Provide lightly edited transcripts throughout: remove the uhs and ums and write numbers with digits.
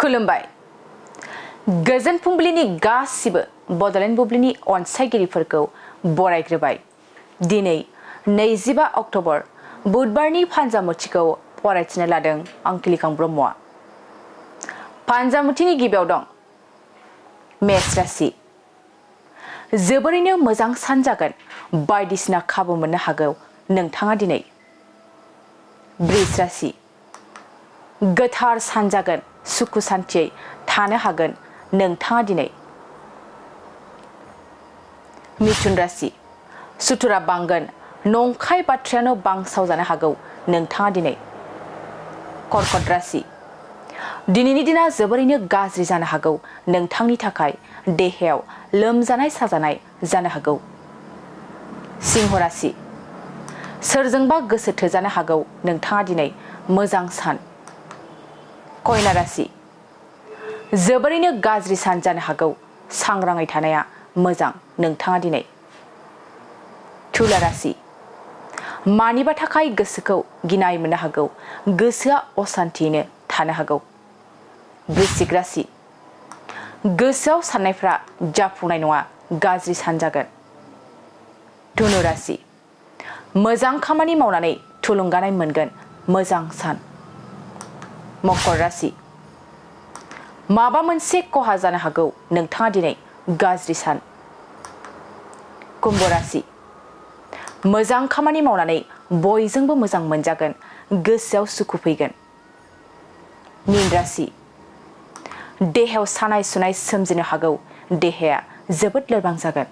खुलुमबाय गोजोन फुंबिलिनि गासिबो बडलेण्ड बुब्लिनि अनसायगिरिफोरखौ बरायग्रोबाय। दिनै 25 अक्ट'बर बुधबारनि फान्जामुथिखौ फरायथिनो लादों आं किलिखां ब्रह्मआ। फान्जामुथिनि गिबियाव दं मेष राशि। जोबोरैनो मोजां सान जागोन, बायदिसिना खाबु मोननो हागौ नोंथाङा दिनै। वृष राशि। गोथार सान जागोन, सुखु सान्थियै थानो हागोन नोंथाङा दिनै। मिथुन राशि। सुथुरा बांगोन, नंखाय बाथ्रायानो बांसाव जानो हागौ नोंथाङा दिनै। कर्कट राशि। दिनैनि दिना जोबोरैनो गाज्रि जानो हागौ नोंथांनि थाखाय, देहायाव लोमजानाय साजानाय जानो हागौ। सिंह राशि। सोरजोंबा गोसो थोजानो हागौ नोंथाङा दिनै, मोजां सान। कन्या राशि। जोबोरैनो गाज्रि सान जानो हागौ, सांग्राङै थानाया मोजां नोंथाङा दिनै। तुला राशि। मानिबा थाखाय गोसोखौ गिनाय मोननो हागौ, गोसोआ असान्थियैनो थानो हागौ। वृश्चिक राशि। गोसोआव साननायफ्रा जाफुंनाय नङा, गाज्रि सान जागोन। धनु राशि। मोजां खामानि मावनानै थुलुंगानाय मोनगोन, मोजां सान। मकर राशि। माबा मोनसे खहा जानो हागौ नोंथाङा दिनै, गाज्रि सान। कुम्भ राशि। मोजां खामानि मावनानै बयजोंबो मोजां मोनजागोन, गोसोआव सुखु फैगोन। मीन राशि। देहायाव सानाय सुनाय सोमजिनो हागौ, देहाया जोबोद लोरबां जागोन।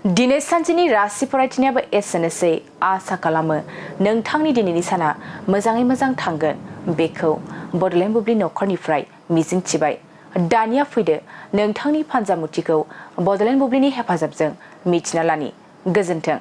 दिनै सानसेनि राशि फरायथिनायाबो एसेनोसै। आसा खालामो नोंथांनि दिनैनि साना मोजाङै मोजां थांगोन, बेखौ बडलेण्ड बुब्लि नखरनिफ्राय मिजिंथिबाय। दानिया फैदो नोंथांनि फान्जामुथिखौ बडलेण्ड बुब्लिनि हेफाजाबजों मिथिना लानि। गोजोन्थों।